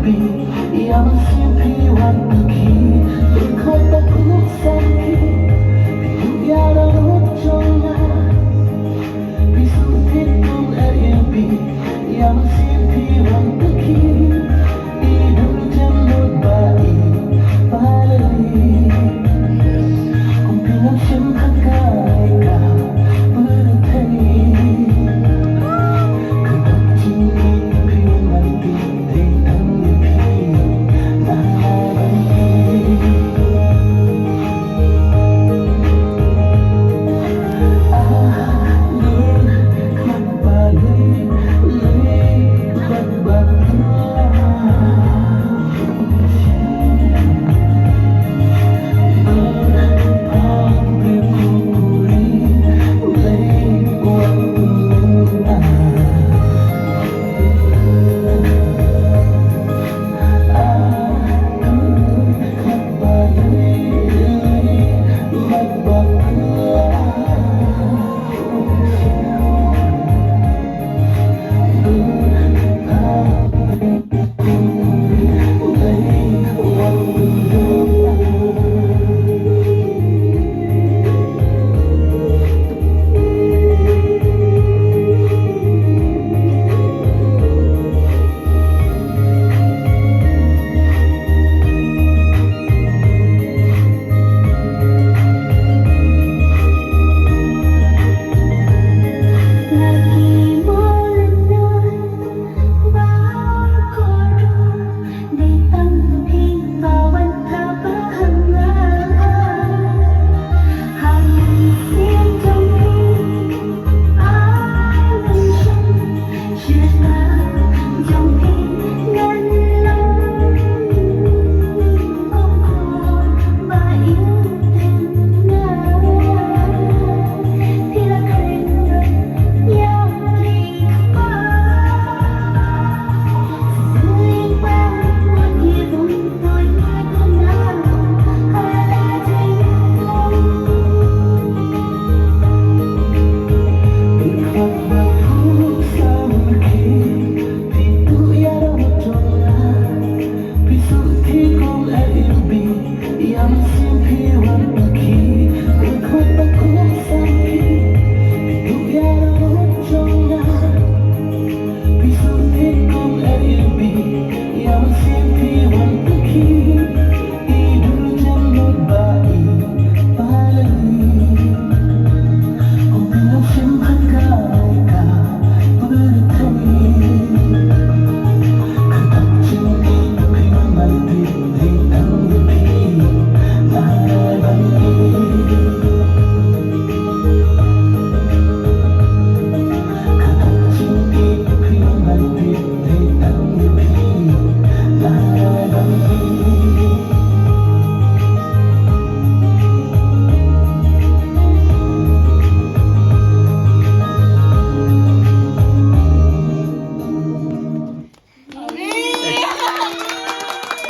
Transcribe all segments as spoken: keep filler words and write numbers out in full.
Ïa mynsiem phi wan pynkhih, pynkhot bad pynlong sam ki. Phi duh ïa la ruh jong nga. Phi sngewthuh kum Airbnb. Ïa mynsiem phi wan pynkhih. I dur jem lut ba i palei. Kum phi ngam shym khang kai ka pyrthei.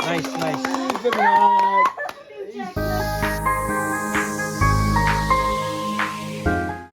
Nice, nice.